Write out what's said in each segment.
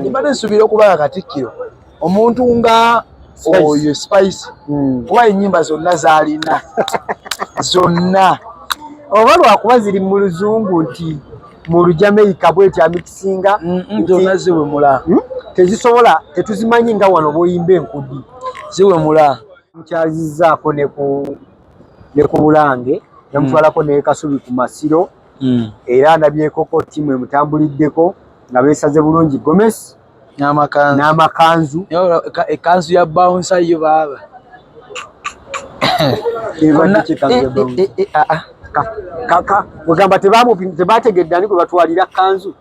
Mbadde nsuubira okuba Katikkiro omuntu nga oyo Spice, kuba ennyimba zonna zaalina zonna. Oba lwakuba ziri mu Luzungu, nti mu Lujamaica bweti amikisinga. Zonna ziwemula. Tezisobola, tetuzimanyi nga wano bw'oyimba enkudi. Ziwemula. Mukyazizzaako ne ku Bulange, yamutwalako ne Kasubi ku Masiro. Era ndabyekoko ttiimu emutambuliddeko nga beesaze bulungi gomesi. N'amakanzu. N'amakanzu. Ekanzu ya bouncer yo baaba. Ebadde ki ekanzu ya bouncer? Wegamba tebategedde ani gwe batwalira kanzu.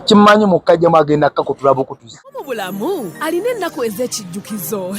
Kimanyi mukajjamu agenda kakutula bukutuzi. Mu bulamu alina ennaku ez'ekijjukizo.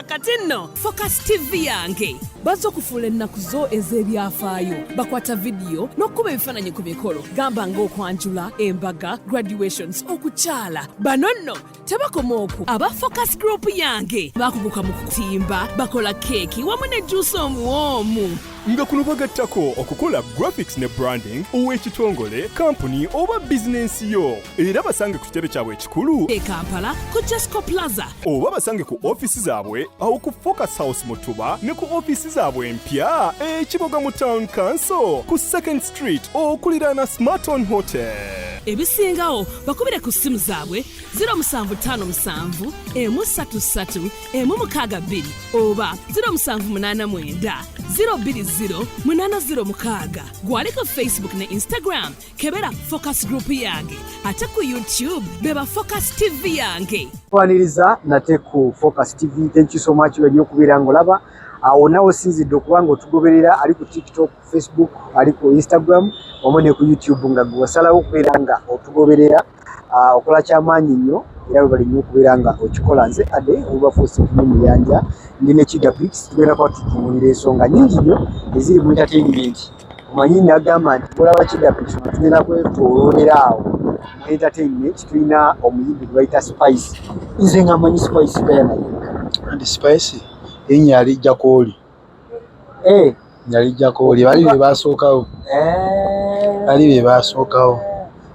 Kati nno Focus TV yange bazze okufuula ennaku zo ez'ebyafaayo. Bakwata vidiyo n'okukuba ebifaananyi ku mikolo, gamba ng'okwanjula, embaga, graduations, okukyala. Bano nno tebakoma okwo. Aba Focus Group yange bakuguka mu kutimba, bakola keeki wamu ne juusi omuwoomu. Nga kuno bagattako okukola graphics ne branding ow'ekitongole, kampuni oba bizinensi yo. Era basange ku kitebe kyabwe ekikulu e Kampala ku Jesco Plaza, oba basange ku ofiisi zaabwe awo ku Focus House Mutuba, ne ku ofiisi zaabwe empya ekiboga mu Town Council ku Second Street okuliraana Smarton Hotel. Ebisingawo bakubire ku ssimu zaabwe 0757 133 162 oba 0789 020 806. Gwali ku Facebook ne Instagram, kebera Focus Group yange, ate ku YouTube beba Focus TV yange. Twaniriza nate ku Focus TV. Thank you so much wenye okubeera ng'olaba awo nawe osinzidde okuba nga otugoberera, ali ku TikTok, Facebook, ali ku Instagram wamu ne ku YouTube, nga gwe wasalawo okubeera nga otugoberera. Okola kyamaanyi nnyo era webale nnyo okubeera nga okikola. Nze Ade Obubafuusi Muyanja, ndi ne Kiga Pix. Tugenda kuba tutunuulira ensonga nnyingi nnyo eziri mu entertainment. Omanyi nagamba nti olaba Kiga Pix, tugenda kwetooloolera awo mu entertainment. Tulina omuyimbi gwe bayita Spice. Nze nga mmanyi Spice Diana yekka. Anti Spice erinnya yalijjako oli. Eh. Yalijjako oli, bali be basookawo. Bali be basookawo.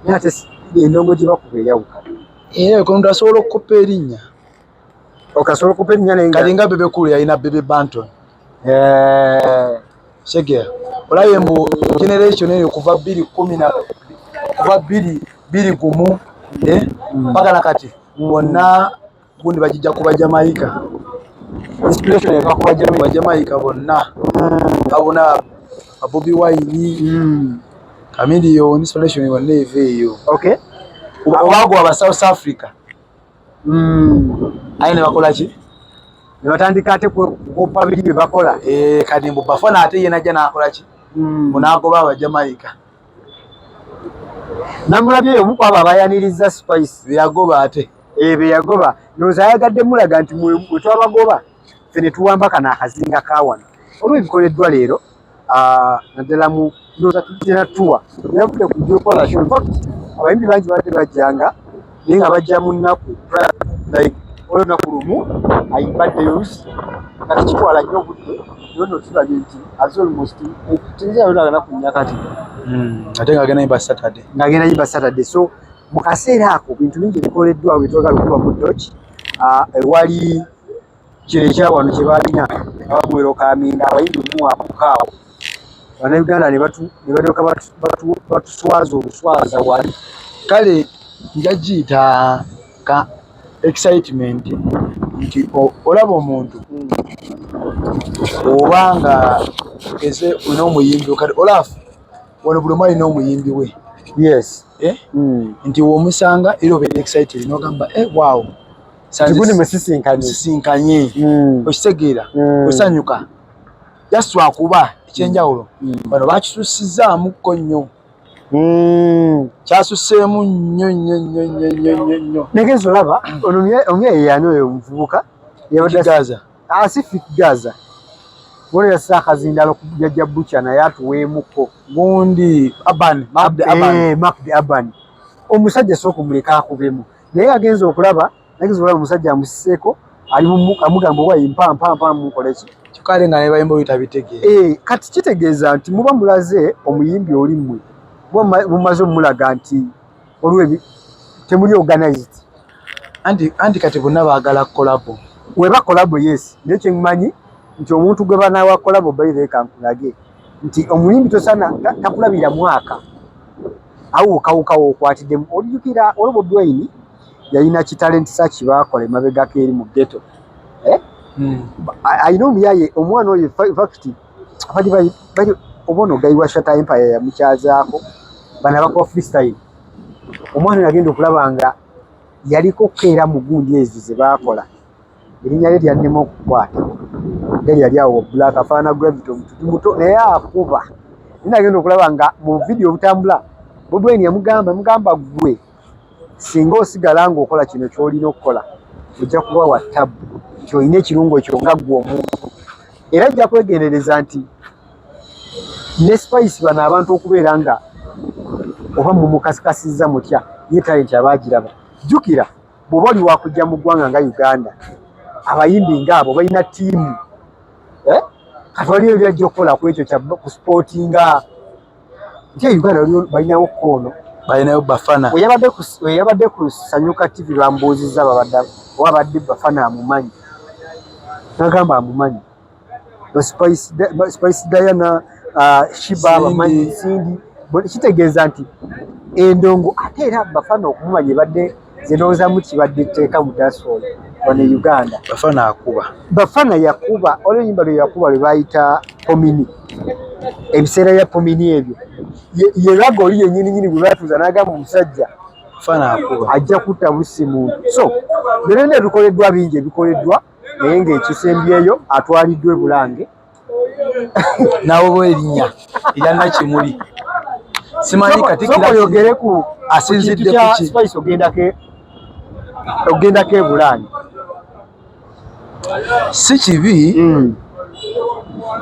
Naye ate endongo gye bakuba eyawukana. Era omuntu asobola okukopa erinnya. Okasobola okukopa erinnya naye nga Kati nga Bebe Cool yalina Bebe Banton. Segera olabye mbu generation eyo kuva bbiri kumi na kuva 2001 paka nakati bonna gundi bagijja kuba Jamaica. Inspiration eva kuba Jamaica. Ba Jamaica bonna babona Bobi Wine, Chameleone, inspiration bonna eva eyo. Obaagwa aba South Africa, aye ne bakola ki? Ne batandika ate kukopa biri bye bakola. Eh, kati mbu Bafana ate ye najja n'akola ki? Munaagoba aba Jamaica. Namulabye omu ku abo abayaniriza Spice. Beyagoba ate. Eh, be yagoba. Ndowooza ayagadde mulaga nti mwe twabagoba, ffe ne tuwamba kano akazinga ka wano. Olw'ebikoleddwa leero, naddala mu ndowooza tugenda tuwa yavudde ku gyokola show. In fact, abayimbi bangi badde bajjanga naye nga bajja mu nnaku, like olunaku lumu ayimbaddeyo, oluusi nga tekitwala nnyo obudde. Naye nno tulabye nti as almost tezirayo naku 4 kati. Ate nga agenda yimba Saturday. Ng'agenda yimba Saturday. So mu kaseera ako bintu bingi ebikoleddwa byetwagala okuba mu doki ewali kino ekya wano kye balina nga bamwerokaminga abayimbi muwakukaawo Bannayuganda ne balyoka batuswaza oluswaza wali. Kale nja giyita ka excitement nti olaba omuntu oba nga eze olina omuyimbi, kati olaf wano buli omu alina omuyimbi we. Eh? Nti womusanga era obeera excited nogamba, "Eh, wow." Kigundi musisinkanye. Sisinkanye. Okitegeera? Osanyuka just lwakuba ekyenjawulo bano bakisusizaamuko nnyo. Kyasuseemu nnyo nnyo nnyo nnyo nnyo nnyo nnyo. Nagenza olaba ono omyaye yani oyo omuvubuka yabadde Gaza. Ah, si Fik Gaza. Wano yassa akazindalo ku Jajja Butcher naye atuweemuko. Gundi Urban, Mark the Urban. Eh, Mark the Urban. Omusajja sooka omuleke akubemu. Naye agenza okulaba, nagenza okulaba omusajja amusiseeko, ali amugamba oba mpa mpa mpa munkole ki. Kyokka ate nga ne bayimba oli tabitegeera. Eh, kati kitegeeza nti muba mulaze omuyimbi oli mmwe. Muba mumaze omulaga nti waliwo ebi Temuli organized. Anti kati bonna baagala collabo. Weba collabo, yes, naye kyemmanyi nti omuntu gwe banaawa collabo, by the way, kankulage nti omuyimbi tosana takulabira mwaka awo okawukawo okwatiddemu. Olijjukira olwo Bobi Wine yalina ki talent search baakola emabegako eri mu ghetto, eh? Alina omuyaye omwana oyo, fact bali bali oba ono guy wa Shatta Empire yamukyazaako, bano abakuba freestyle. Omwana oyo agenda okulaba nga yaliko keera mu gundi ezo ze baakola, erinnya lye lyannema okukwata, gali yali awo black, afaanana Gravity omututu muto naye akuba. Naye nagenda okulaba nga mu vidiyo obutambula, Bobi Wine yamugamba, mugamba, "Ggwe singa osigala ng'okola kino ky'olina okukola, ojja kuba wa ttabu nti olina ekirungo kyo nga ggwe omuntu." Era ajja kwegendereza nti ne Spice, bano abantu okubeera nga oba mumukasikasizza mutya, ye talent aba agiraba. Jjukira bw'oba oli wakujja mu ggwanga nga Uganda, abayimbi ngaabo balina ttiimu, eh? Kati waliyo byajja okukola ku ekyo kya ku supportinga nti e Uganda waliyo balinawo koono. Balinayo Bafana. We yabadde ku Sanyuka TV, bambuuzizza babadde oba abadde Bafana amumanyi, nagamba amumanyi. Spice Diana, Shiba abamanyi, Cindy. Kitegeeza nti endongo ate era Bafana okumumanya ebadde nze ndowoozamu kibadde etteeka mu dancehall wano e Uganda. Bafana akuba. Bafana yakuba oluyimba lwe yakuba lwe bayita Pomini, ebiseera bya Pomini ebyo ye raga oli yennyini nyini gwe batuuza n'agamba omusajja Bafana akuba. Ajja kutta busi muntu. So byonna ebikoleddwa bingi ebikoleddwa, naye ng'ekisembyeyo atwaliddwa e Bulange. Nawe erinnya erya Nakimuli simanyi. Sooka oyogere ku Asinzidde kintu kya ku ki? Spice ogendako e Bulange. Si kibi,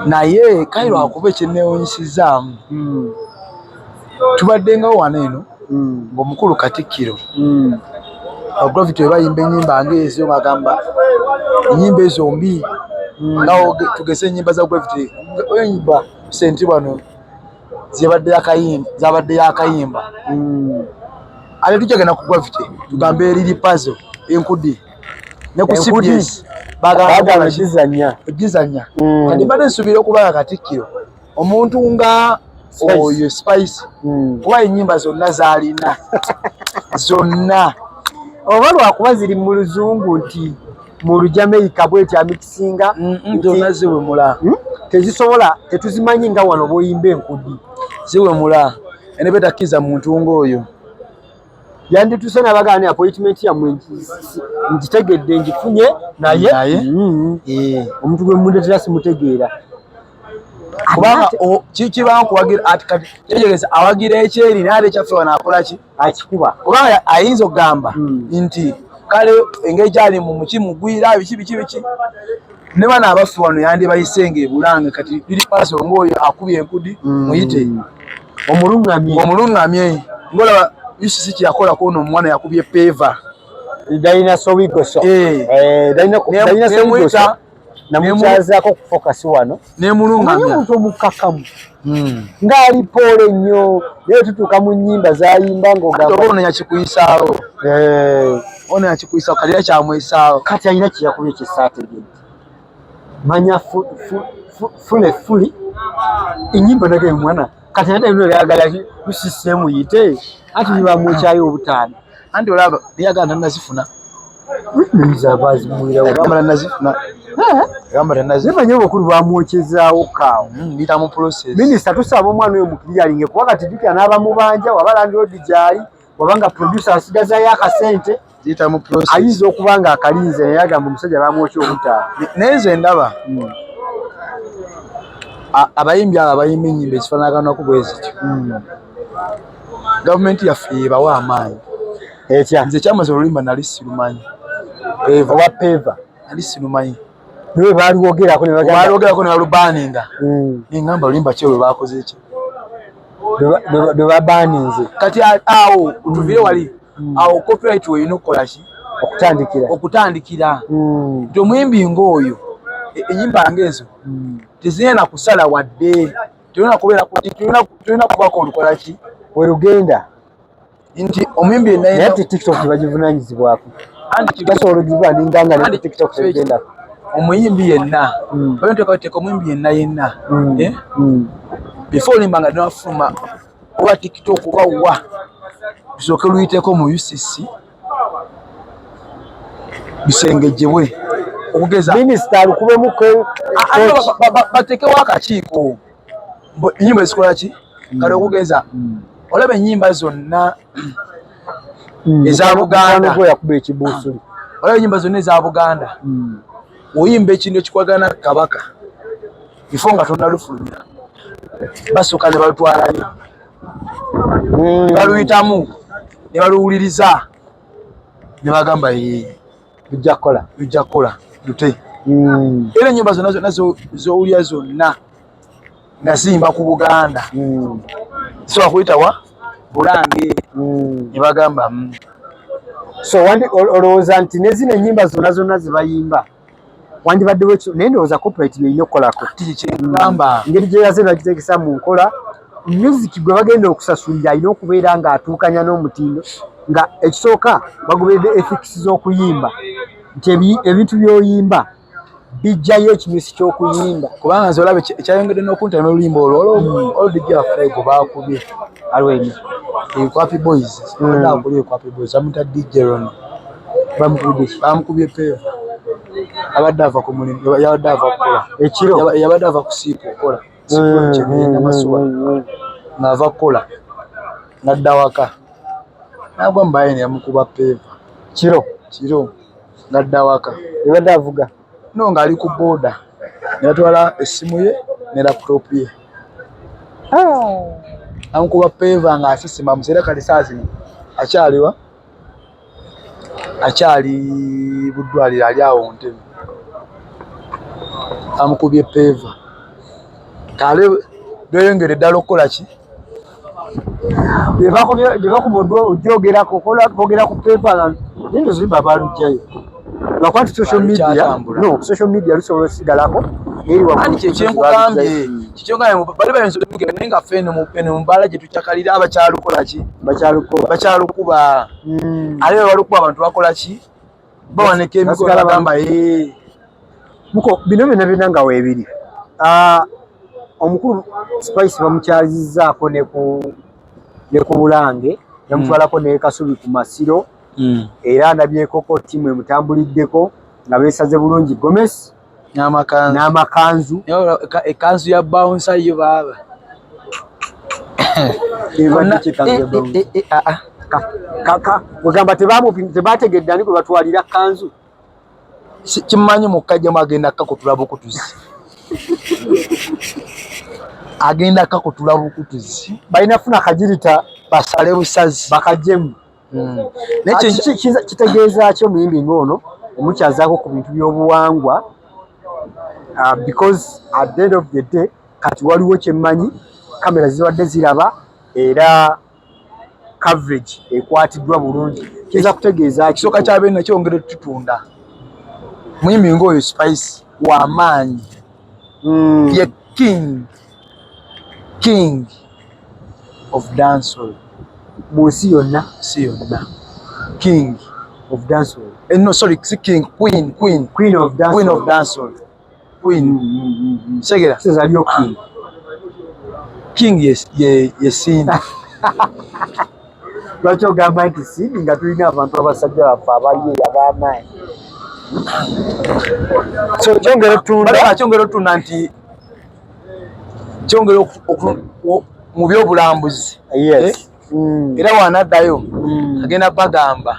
naye kale lwakuba ekyenneewunyisizaamu, tubaddengawo wano eno ng'omukulu Katikkiro Gravity we bayimba ennyimba ng'ezo, ng'agamba ennyimba ezo mbi, nga tugeze ennyimba za Gravity, oyimba senti wano zebadde yakayimba, zabadde yakayimba. Ate tujja genda ku Gravity tugambe eriri puzzle enkudi ne ku Enkudi. CBS bagamba bagamba gizanya. Gizanya. Kati mbadde nsuubira okuba nga Katikkiro omuntu nga Spice. Oyo Spice, kuba ennyimba zonna zaalina zonna. Oba lwakuba ziri mu luzungu nti mu Lujamaica bwetyo amikisinga. Zonna ziwemula. Tezisobola, tetuzimanyi nga wano bwoyimba enkudi. Ziwemula ene betakkiriza muntu ng'oyo. Yandituse nabagamba ni appointment yammwe ngitegedde, ngifunye, naye Naye? Omuntu gwe mundetera simutegeera. Kubanga kiba nkuwagira ati kati kitegeeza awagira ekyeri, naye ate ekyaffe wano akola ki? Akikuba. Kubanga ayinza okugamba nti kale engeri gyali mu muki mugwira biki biki biki, ne bano abaffe wano yandibayisenga ebulange. Kati biri paso ng'oyo akubye enkudi, muyite omuluŋŋamye. Omuluŋŋamye ng'olaba UCC kyeyakola kwono omwana yakubye peva. Dalina Sowigoso. Dalina Sowigoso. Nemuyita. Namukyazaako ku Focus wano. Omanyi nemuluŋŋamya. Omuntu omukkakkamu ng'ali poole nnyo, naye tutuuka mu nnyimba zayimba Ate oba ng'ogamba ono yakikuyisaawo, ono yakikuyisaawo, kati era kyamuyisaawo. Kati alina kyeyakubye kyesaategedde, manya fule fuli ennyimba nage mwana kati ate eno yagala lusise muyite ati bibamwekyayo obutaano. Anti olaba neyagala tanazifuna. Nyiza abazimuwirawo. Agamba tanazifuna, agamba tanazifuna. Naye manyi obukulu bamwokyezaawo kaawo. Biyita mu process. Minisita, tusaba omwana oyo mukiryalinge, kuba kati jjukira n'abamubanja waba landlord gyali, wabanga producer asigazayo akasente. Ziyita mu process. Ayinza okuba nga akalinze, naye agamba omusajja bamwokya obutaano. Naye nze ndaba abayimbi abo abayimba ennyimba ezifaanaganaku bwe zityo, gavumenti yaffe yebawa amaanyi. Etya? Nze kyamaze oluyimba nali sirumanyi. Owa Peva? Nali sirumanyi. Niwe baliwogerako ne bagamba balwogerako ne balubaninga, neŋŋamba oluyimba ki olwo bakoze ki? Lwe babaninze. Kati awo tuvire wali awo, copyright weerina okukola ki? Okutandikira. Okutandikira nti omuyimbi ng'oyo ennyimba ng'ezo tezirina na kusala wadde, terina kubeera, terina kubako olukola ki. Werugenda. Nti omuyimbi yenna Naye ate TikTok tebagivunanyizibwako, basobola ogibaninga nga ne TikTok tegendako. Omuyimbi yenna, bateeka omuyimbi yenna yenna, eh? Before olimba nga nafuluma oba TikTok oba wa, tusooke luyiteko mu UCC bisengejjebwe okugeza minisita alukubemu. Batekewo akakiiko, enyimba ezikola ki kale, okugeza olaba ennyimba zonna eza Buganda. Yakuba ekibuusuli. Olaba ennyimba zonna eza Buganda, oyimba ekintu ekikwagana Kabaka, before nga tonnalufulumya basooka ne balutwalayo, baluyitamu ne baluwuliriza ne bagamba, "Ye, Bijja kukola." Bijja kukola lute. Era ennyimba zonna zonna z'owulira zonna nga ziyimba ku Buganda zisobola kuyitawa Bulange ne bagamba, So olowooza nti ne zino ennyimba zonna zonna zebayimba wandibaddewo ekyo, naye ndowooza copyright yeyina okukolako. Kyenkugamba. Engeri gye yaze bagitegesa mu nkola, music gwe bagenda okusasulira alina okubeera ng'atuukanya n'omutindo, nga ekisooka bagoberedde ethics z'okuyimba, nti ebintu by'oyimba bijjayo ekinyusi ky'okuyimba. Kubanga nze olaba ekyayongedde n'okuntamya oluyimba olwo, olwo DJ Afrego baakubye. Alweni? Kwapi Boys. Akuli Kwapi Boys bamuta DJ Ron. Bamukubidde ki? Bamukubye peva, abadde ava ku mulimu, yabadde ava kukola. Ekiro? Yabadde ava ku siika okukola Namasuba, ng'ava kukola n'adda waka nagwa mubaye neyamukuba peva. Kiro? Kiro ng'adda waka. Yabadde avuga? No, ng'ali ku booda, ne batwala essimu ye ne laptop ye. Amukuba peva ng'asesema museera. Kati saa zino akyaliwa, akyali buddwaliro, ali awo Ntebe. Amukubye peva kale lweyongere ddala okukola ki. Byebakuba ogyogerako, bogera ku pepa, naye oluyimba balugjayo lwakuba nti social media no social media lusobola osigalako. Eri kyenkugambye, kyenkugambye, bali bayinza okugenda, naye nga ffe eno mu bbaala gye tukyakalira abakyalukola ki. Bakyalukuba. Bakyalukuba. Ate bwe balukuba abantu bakola ki? Bawanika emikono, bagamba. Muko bino byonna byonna nga weebiri, omukulu Spice bamukyalizizzaako ne ku Bulange, yamutwalako ne Kasubi ku Masiro, era andabyekoko ttiimu emutambuliddeko nga beesaze bulungi gomesi. N'amakanzu. N'amakanzu. Ekanzu ya bouncer yo baaba. Wegamba tebategedde ani gwe batwalira kanzu. Kimanyi mukajjamu agenda kakutula bukutuzi, agenda kakutula bukutuzi. Balina funa kagirita. Basale busazi. Bakajjemu. Kitegeeza ki omuyimbi ng'ono omukyazaako ku bintu by'obuwangwa? Because at the end of the day kati waliwo kyemmanyi, kamera zibadde ziraba era coverage ekwatiddwa bulungi, kiyinza kutegeeza ki? Ekisooka kyabeena kyongera tutunda muyimbi ng'oyo Spice w'amaanyi. Ye king of dancehall. Mu nsi yonna? Si yonna, king of dancehall. No, sorry, si king, queen, queen. Queen of dancehall. Queen of dancehall, queen. Segera. Sezaliyo king. King, yes, ye Cindy. Lwaki ogamba nti Cindy nga tulina abantu abasajja baffe abali eyo ab'amaanyi? So kyongera otunda, kyongera otunda nti kyongera mu byobulambuzi. Era wanaddayo agenda bagamba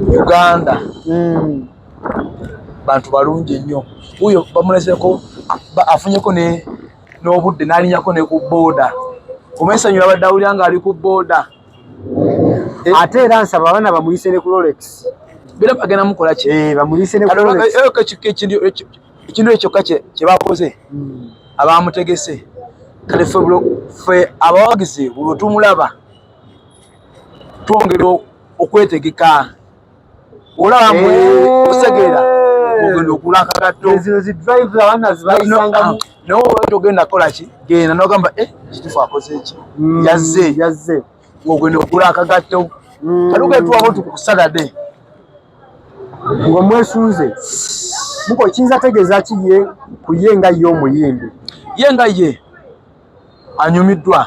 Uganda bantu balungi nnyo. Wuyo bamuleseko, afunyeko n'obudde n'alinyako ne ku booda omesanyu abadde awulira ng'ali ku booda. Ate era nsaba abaana bamuyise ne ku Rolex. Bera bagenda mukola ki? Bamuyise ne ku Rolex. Ekintu ekyo kyokka kye bakoze, abamutegese kale ffe abawagizi buli lwe tumulaba twongera okwetegeka. Olaba mwe osegeera ogenda okula akagatto. Zino zi drive abaana zibayisangamu. Naye oba togenda kukola ki, genda nogamba, "Eh, kitufu akoze eki, yazze." Yazze. Ng'ogenda okugula akagatto. Kati tuwabo ku Saturday. Ng'omwesunze. Muko kiyinza tegeeza ki ye ku ye nga ye omuyimbi? Ye nga ye anyumiddwa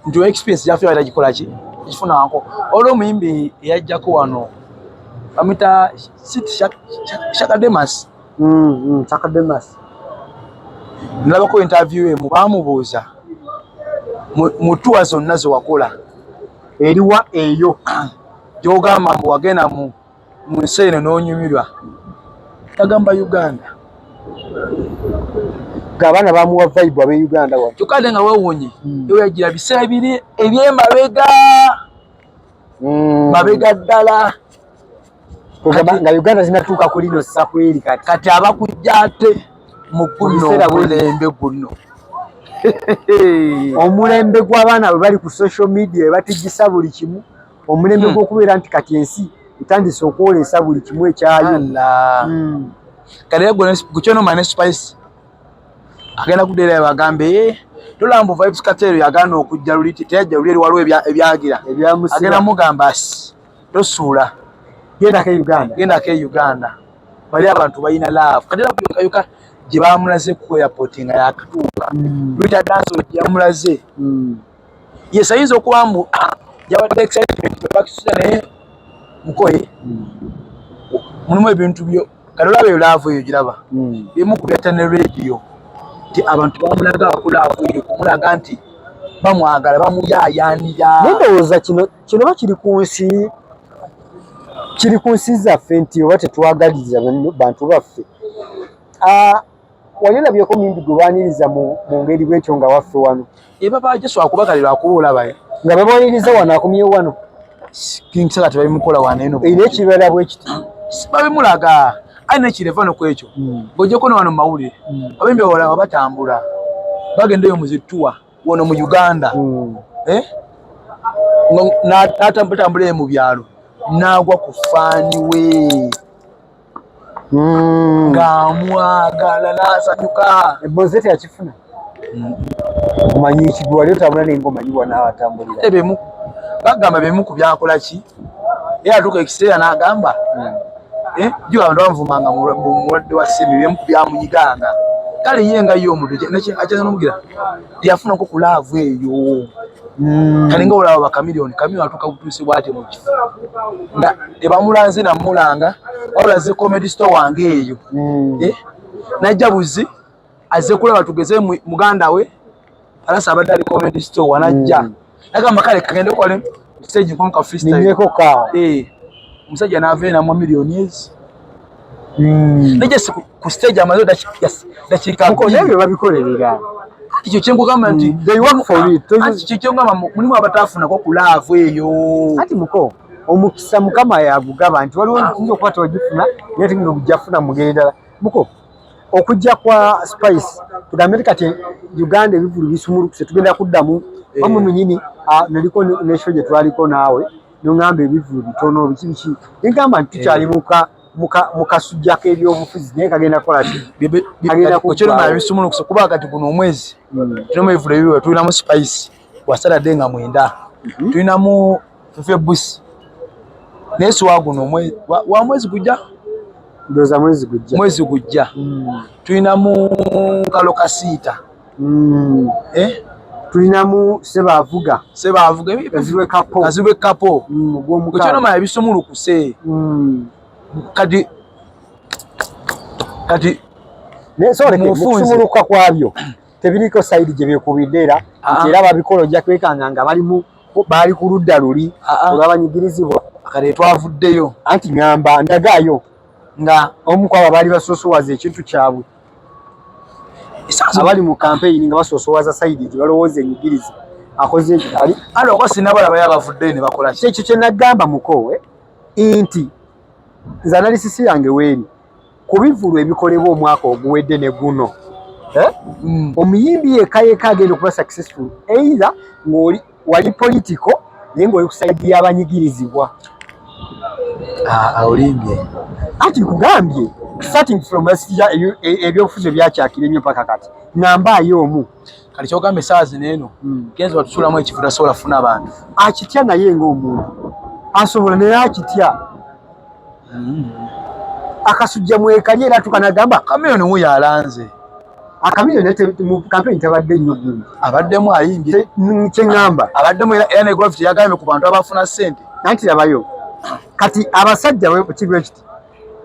nti experience gyaffe tagikola ki ekifunanko. Olwo omuyimbi eyajjako wano bamuyita Shaka Demas. Shaka Demas. Nalabako interview emu bamubuuza mu tour zonna ze wakola eriwa eyo gy'ogamba mbu wagenda mu nsi eno n'onyumirwa, tagamba Uganda. Ng'abaana bamuwa vibe ab'e Uganda wano. Kyokka ate nga weewuunye ewe yagira biseera biri eby'emabega mabega ddala. Nga Uganda zinatuuka ku lino ssakweri kati. Kati abakujja ate mu guno omulembe guno. Omulembe gw'abaana bwe bali ku social media batijjisa buli kimu. Omulembe gw'okubeera nti kati ensi etandise okwolesa buli kimu ekyayo. Kati era gwe ne Spice agenda kudda era bagambe tolaba Vybz Kartel yagaana okujja luli teyajja luli eri waliwo ebyagira. Agenda mugamba tosuula. Gendako e Uganda. Gendako e Uganda. Bali abantu balina love. Kati era kuyokayuka gye bamulaze ku airport nga yakatuuka. Luyita dance gye yamulaze. Yes, ayinza okuba mbu yabadde excitement bakisuza naye mukoye. Mulimu ebintu byo kati olaba eyo love eyo giraba. Bimu ku byatta ne radio nti abantu bamulaga ku love eyo kumulaga nti bamwagala bamuyaayaanira. Naye ndowooza kino ba kiri ku nsi kiri ku nsi zaffe nti oba tetwagaliza bantu baffe. Wali olabyeko omuyimbi gwe baaniriza mu ngeri bwetyo nga waffe wano? Eba bajesu akubakalira akuba olabayo. Nga babaniriza wano akomyewo wano. King Saha tebabimukola wano eno. Erina ekibeera bwe kiti. Babimulaga. Ayi n'ekireva no ku ekyo. Ng'oggyeko ne wano mu mawulire. Abayimbi abalala batambula. Bagenda eyo mu zi tour wano mu Uganda. N'atambula eyo mu byalo. N'agwa ku fan we. Ng'amwagala n'asanyuka. Eboze teyakifuna. Omanyi ekigwa wali otambula naye ng'omanyi wanaatambulira. Bagamba bimu ku byakola ki? Era atuuka ekiseera n'agamba jjo abantu bamuvumanga mulwadde wa ssimi bimu ku byamunyiganga. Kale ye nga ye omuntu akyaza n'omugira teyafunako ku love eyo. Kale nga olaba ba Chameleone, Chameleone atuuka butuusi bw'ati mu kifo nga tebamulanze namulanga wabula ze comedy store wange eyo. Najja buzi azze kulaba tugeze muganda we alasa abadde ali comedy store najja. Nagamba kale kagende kole stage nkonka freestyle. Ninyweko ka. Omusajja n'ava eno amuwa miliyoni ezi. Naye just ku stage amaze dakiika bbiri. Naye bye babikolerera. Ekyo kye nkugamba nti they work for it. Anti kye nkugamba mulimu abataafunako ku love eyo. Anti muko omukisa Mukama yagugaba nti waliwo oyinza okuba tewagifuna naye ate nga ojja kufuna mu ngeri endala. Muko okujja kwa Spice tugambe nti kati Uganda ebivvulu bisumulukuse tugenda kuddamu wamwe mwennyini naliko ne show gye twaliko naawe n'oŋŋamba ebivvulu bitono biki biki ne ŋŋamba nti tukyali mu kasujja k'ebyobufuzi naye kagenda kukola ki? Kagenda kuggwaawo. Bisumulukuse kuba kati guno omwezi tulinamu ebivvulu ebiwe tulinamu Spice wa Saturday nga 9 tulinamu Fefe Busi naye si wa guno wa mwezi gujja ndowooza mwezi gujja mwezi gujja tulinamu Kalo Kasiita tulinamu Sebaavuga Sebaavuga Kazibwe Kapo Kazibwe Kapo ogw'omukaaga ebisumulukuse kati kati naye mukusumuluka kwabyo tebiriko side gye byekubidde era nti era babikola ojja kwekanga nga balimu baali ku ludda luli olwabanyigirizibwa kale twavuddeyo anti ŋŋamba ndagaayo nga omu ku abo baali basoosowaza ekintu kyabwe abali mu kampeyini nga basoosowaza side gye balowooza enyigiriza akoze ekyo ali ale oba sinnabalaba abavuddeyo ne bakola ki ekyo kye nagamba mukowe nti nze analysis yange weeri ku bivvulu ebikolebwa omwaka oguwedde ne guno omuyimbi yekka yekka agenda okuba successful either ng'oli wali political naye ng'oli ku side y'abanyigirizibwa. Olimbye. Anti nkugambye Starting from last year, ebyobufuzi ebyakyakira ennyo paka kati ngambaayo omu. Kati kyogamba essaawa zino eno Kenzo watusuulamu ekifo tasobola kufuna abantu. Akitya, naye ng'omuntu asobola, naye akitya. Akasujja mwekali era tukanagamba. Chameleone wuyo alanze. Akamiliyoni mu kampeyini tabadde nnyo gundi. Abaddemu, ayimbye. Kyeŋŋamba. Abaddemu, era ne Gravity yagambye ku bantu abafuna ssente. Anti labayo kati abasajja kiri kiti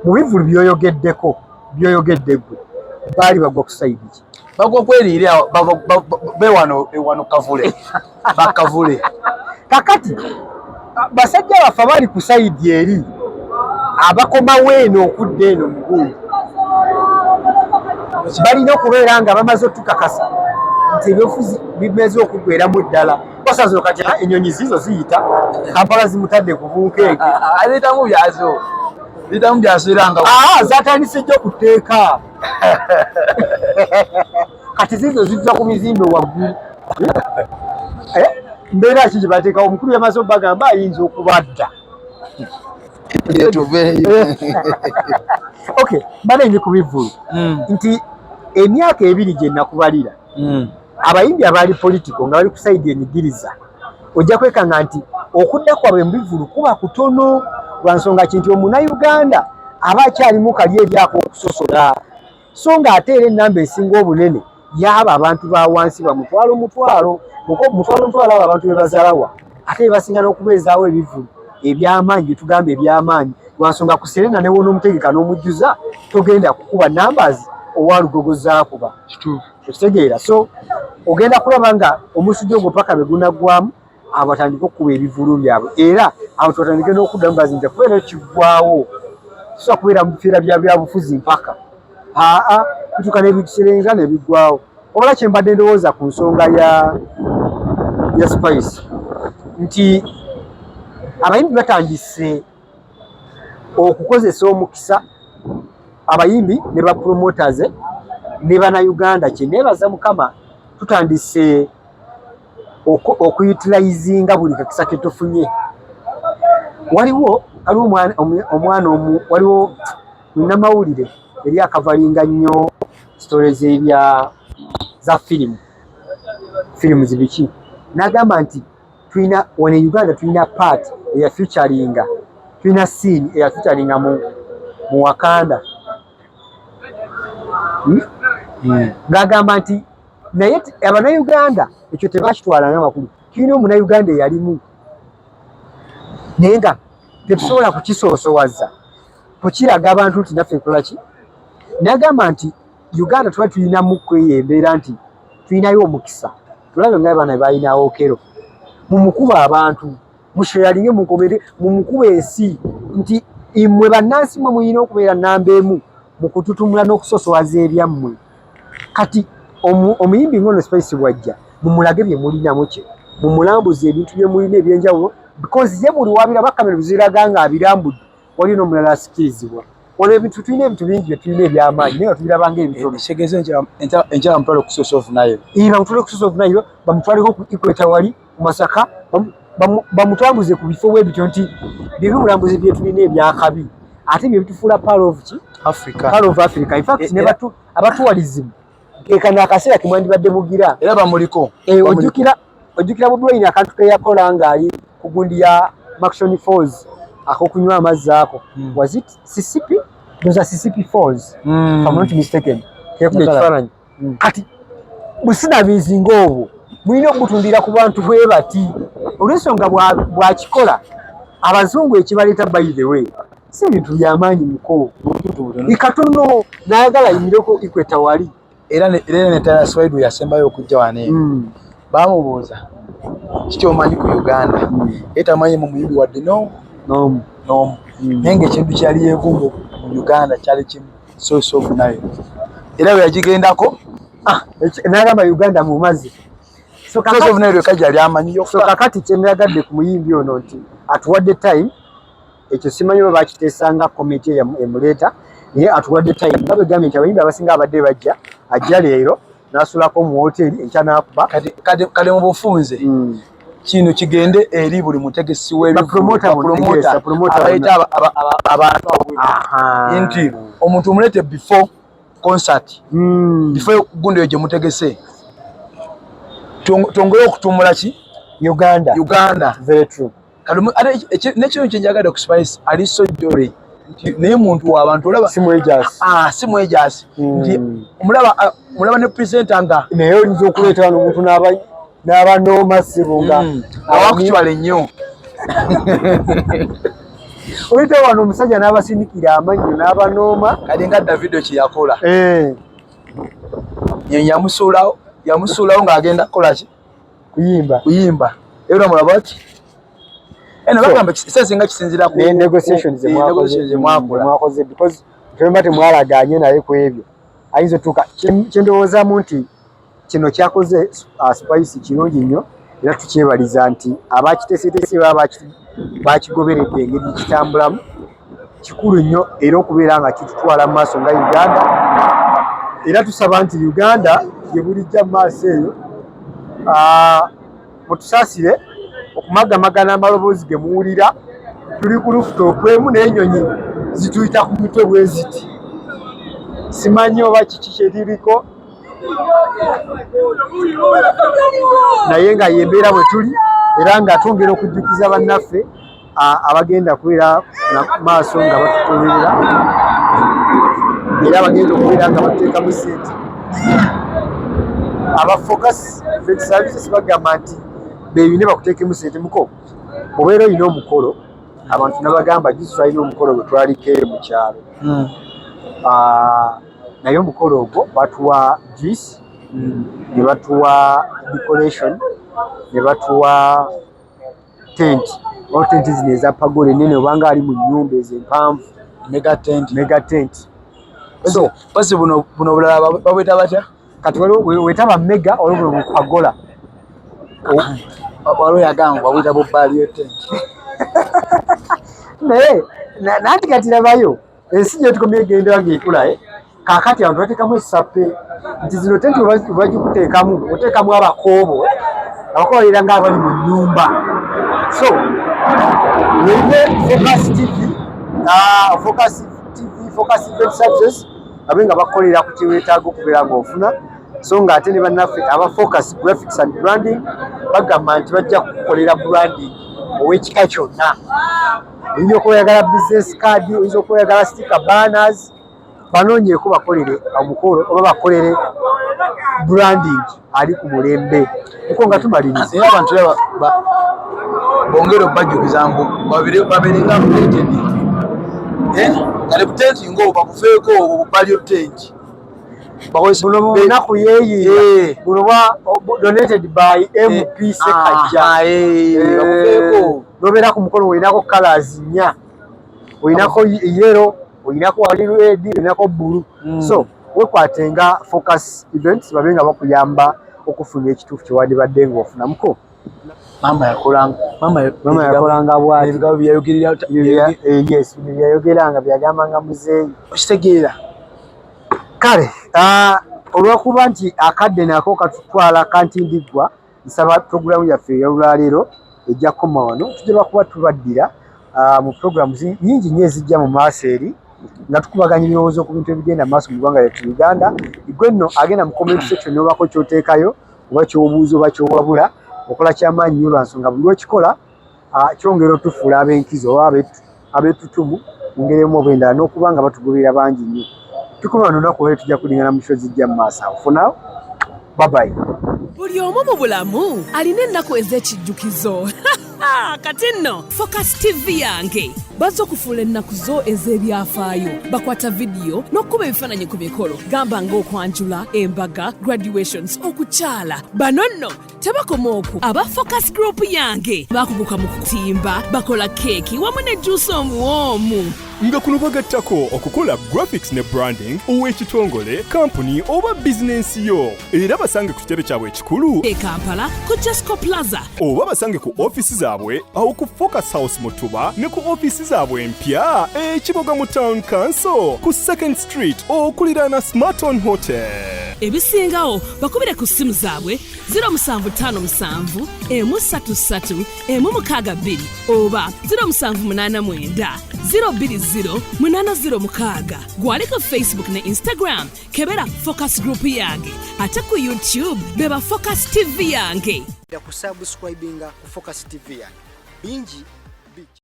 mu bivulu byoyogeddeko, byoyogedde gwe, baali bagwa ku side ki? Bagwa kweriire awo, bewano ewano kavule bakavule. Kakati basajja baffe abali ku side eri abakomawo eno okudda eno mugundi balina okubeera nga bamaze otukakasa nti ebyobufuzi bimeze okuggweramu ddala. Kosa zino kati enyonyi zizo ziyita Kampala zimutadde ku bunkeeke. Aleetamu byazo, leetamu byazo era nga Zatandise jjo kuteeka. Kati zizo zijja ku bizimbe waggulu. Eh, mbeera ki gye bateekawo? Omukulu yamaze obagamba ayinza okubadda. Tuveeyo. Okay, mbadde ndi ku bivvulu nti emyaka 2 gye nakubalira, abayimbi abaali political nga bali ku side enyigiriza, ojja kwekanga nti okudda kwabwe mu bivvulu kuba kutono, lwa nsonga ki? Nti omunnayuganda aba akyalimu kali eryako okusosola, so nga ate era ennamba esinga obunene yaaba abantu ba wansi, bamutwalo mutwalo mutwalo mutwalo, abo abantu be bazalawa ate be basinga n'okubeezaawo ebivvulu eby'amaanyi byetugamba eby'amaanyi, lwa nsonga ku Serena ne wonoomutegeka n'omujjuza togenda kukuba numbers owa Lugogo zaakuba. Okitegeera? So ogenda kulaba nga omusujja ogwo paka bwe gunaggwamu, abo batandike okukuba ebivulu byabwe, era abantu batandike n'okuddamu bazinja, kubeera kiggwawo tusobola kubeera mu biseera bya byabufuzi mpaka aa bituuka n'ebiserenga nebiggwawo. Wabula kye mbadde ndowooza ku nsonga ya Spice nti abayimbi batandise okukozesa omukisa, abayimbi ne ba promoters ne bannayuganda, kye neebaza Mukama, tutandise okuutilizinga buli kakisa ke tufunye. Waliwo omwana omu, waliwo munnamawulire eri akavalinga nnyo story z'ebya za firimu zibiki, n'agamba nti tulina wano e Uganda tulina part eya featuringa, tulina scene eya featuringa mu Wakanda, Ng'agamba nti naye abannayuganda ekyo tebakitwala nga makulu. Tulina omunnayuganda eyalimu, naye nga tetusobola kukisoosowaza kukiraga abantu nti naffe nkola ki. N'agamba nti Uganda tuba tulinamu kweyo embeera nti tulinayo omukisa, tulabe nga abaana balinawo Okello, mumukuba abantu musharinge, mukomere, mumukuba ensi nti imwe bannansi mwe mulina okubeera namba emu mu kututumula n'okusosowaza ebyammwe. Kati omuyimbi ngono Spice bwajja, mumulage bye mulinamu, kye mumulambuze ebintu bye mulina ebyenjawulo, because ye buli wabiraba kamera ziraga nga abirambudde, waliyo n'omulala asikirizibwa. Wano ebintu tulina, ebintu bingi bye tulina ebyamaanyi, naye nga tubiraba ng'ebitono. Ekitegeeza enkyala mutwale ku source of Nile. Ee, bamutwale ku source of Nile, bamutwaleko ku equator wali ku Masaka, bamutambuze ku bifo bwe bityo nti byebibulambuzi bye tulina ebyakabi, ate bye bitufuula part of ki? Africa. Part of Africa. In fact, ne batu abatuwalizimu kekano akaseera kemwandibadde mugira. Era bamuliko. Ojjukira Bobi Wine akantu ke yakola ng'ali ku gundi ya Murchison Falls ak'okunywa amazzi ako? Was it Sisipi? Those are Sisipi Falls, if I'm not mistaken. Kekuba ekifaananyi. Kati businabizi ng'obwo mulina okubutundira ku bantu bwe bati, olw'ensonga bw'akikola abazungu ekibaleeta, by the way, si bintu byamaanyi muko ikatono, nayagala ayimireko equator wali. Era ne Tyler Swaidu yasembayo okujja wano eno, bamubuuza kiki omanyi ku Uganda, ye tamanyi mu muyimbi wadde n'omu. N'omu, naye ng'ekintu kyali yeegomba mu Uganda kyali kimu, source of Nile, era bwe yagigendako. Ah, n'agamba Uganda mu mazzi. So source of Nile yokka gyali amanyi so yokka. Kakati kyendagadde ku muyimbi ono nti atuwadde time. Ekyo simanyi oba bakiteesanga komiti emuleeta, naye atuwadde time nga bwegambye nti abayimbi abasinga abadde bajja, ajja leero n'asulako mu woteeri, enkya n'akuba. Kati mu bufunze. Kino kigende eri buli mutegesi w'ebipromoter abayita abantu nti omuntu omulete before concert, before gundi eyo gye mutegese, twongere okutumbula ki Uganda. Uganda. Very true. Kati nekino kyenjagadde ku Spice, ali so jolly nti naye muntu w'abantu, olaba si mwejasi. Ah, si mwejasi nti omulaba, omulaba ne presenter nga naye oyinza okuleeta wano omuntu n'abanooma, ssebo, nga awakutwala ennyo. Oleeta wano omusajja n'abasindikira amannyo n'abanooma. Kali nga Davido kye yakola. Yamusuulawo, yamusuulawo ng'agenda kukola ki? Kuyimba. Kuyimba. Era mulaba ki eno bagamba kisinga kisinzira ku negotiations zemwakola. Mwakoze, because temba temwalaganye naye ku ebyo ayinza otuuka. Kyendowoozaamu nti kino kyakoze Spice kirungi nnyo, era tukyebaliza nti abakiteeseteese baba bakigoberedde engeri kitambulamu. Kikulu nnyo era okubeera nga kitutwala mu maaso nga Uganda, era tusaba nti Uganda gye bulijja mu maaso eyo. Mutusaasire okumagamagana amaloboozi ge muwulira, tuli ku rooftop emu n'ennyonyi zituyita ku mutwe bwe ziti, simanyi oba kiki kyeribiko, naye nga yembeera bwe tuli, era nga twongera okujjukiza bannaffe abagenda kubeera maaso nga batutuulirira, era abagenda okubeera nga batuteekamu sente aba Focus Event Services, bagamba nti beeyune bakuteekemu sente. Muko obeera olina omukolo, abantu nabagamba juzi twalina omukolo gwe twaliko eyo mu kyalo. Naye omukolo ogwo batuwa juice, ne batuwa decoration, ne batuwa tent, oba tent zino eza pagoda enene, obanga ali mu nnyumba ezo empanvu. Mega tent. Mega tent. So basi buno buno bulala babweta batya? Kati waliwo wetaba mega, waliwo buno bupagola. Waliwo yagamba babwita bubalio tent. Naye nanti kati labayo ensi gyetukomye egenda ng'ekula, eh? Kaakati abantu bateekamu essape nti zino tenti webagikuteekamu, oteekamu abakoobo, abakoobo babeera nga abali mu nnyumba. So weyune Focus TV, Focus TV, Focus Event Services, abe nga bakolera ku kyeweetaaga okubeera ng'ofuna. So nga ate ne bannaffe aba Focus Graphics and Branding bagamba nti bajja kukukolera branding ow'ekika kyonna. Oyinza okuba oyagala business card, oyinza okuba oyagala sticker, banners, banoonyeeko bakolere omukolo oba bakolere branding ali ku mulembe uko. Nga tumaliriza, era abantu era bongere obajjukiza mbu babeerenga updated, kale butenti ngaobwo babufeeko, obwo bubalio tent. Buno bunaku yeeyiira, buno bwa donated by MP Sekajja. Babufeeko. Nobeera ku mukono olinako colors nnya, olinako yellow, olinako wali red, olinako blue. So wekwate nga Focus Events babe nga bakuyamba okufuna ekituufu kyewandibadde ng'ofunamuko. Mama yakolanga, mama. Mama yakolanga bwati. Ebigambo byeyayogerera. Yes, bino byayogeranga, byagambanga muzeeyi. Okitegeera? Kale olwakuba nti akadde nako katutwala kantindiggwa, nsaba puroguramu yaffe ey'olwaleero ejja kukoma wano. Tujja bakuba tubaddira mu puroguramu nyingi nnyo ezijja mu maaso eri, nga tukubaganya ebirowoozo ku bintu ebigenda mu maaso mu ggwanga lyattu Uganda. Gwe nno agenda mu comment section n'obako ky'oteekayo oba ky'obuuza oba ky'owabula, okola kyamaanyi nnyo, lwa nsonga buli lw'okikola kyongera otufuula ab'enkizo oba ab'ettutumu mu ngeri emu oba endala, n'okuba nga batugoberera bangi nnyo. Tukoma wano olunaku olwaleero, tujja kulingana mu show zijja mu maaso awo. For now, bye bye. Buli omu mu bulamu alina ennaku ez'ekijjukizo. Kati nno Focus TV yange bazza okufuula ennaku zo ez'ebyafaayo. Bakwata vidiyo n'okukuba ebifaananyi ku mikolo, gamba ng'okwanjula, embaga, graduations, okukyala. Bano nno tebakoma okwo, aba Focus Group yange bakuguka mu kutimba, bakola keeki wamu ne juusi omuwoomu. Nga kuno bagattako okukola graphics ne branding ow'ekitongole, kampuni oba bizinensi yo. Era basange ku kitebe kyabwe ekikulu e Kampala ku Jasco Plaza, oba basange ku ofiisi zaabwe awo ku Focus House mu Tuba, ne ku ofiisi zaabwe empya e Kiboga mu Town Council ku Second Street okuliraana Smarton Hotel. Ebisingawo bakubire ku ssimu zaabwe 0757 133 162 oba 0789 020 806. Gwali ku Facebook ne Instagram, kebera Focus Group yange, ate ku YouTube beba Focus TV yange. Kusubscribinga ku Focus TV yange, bingi bijja.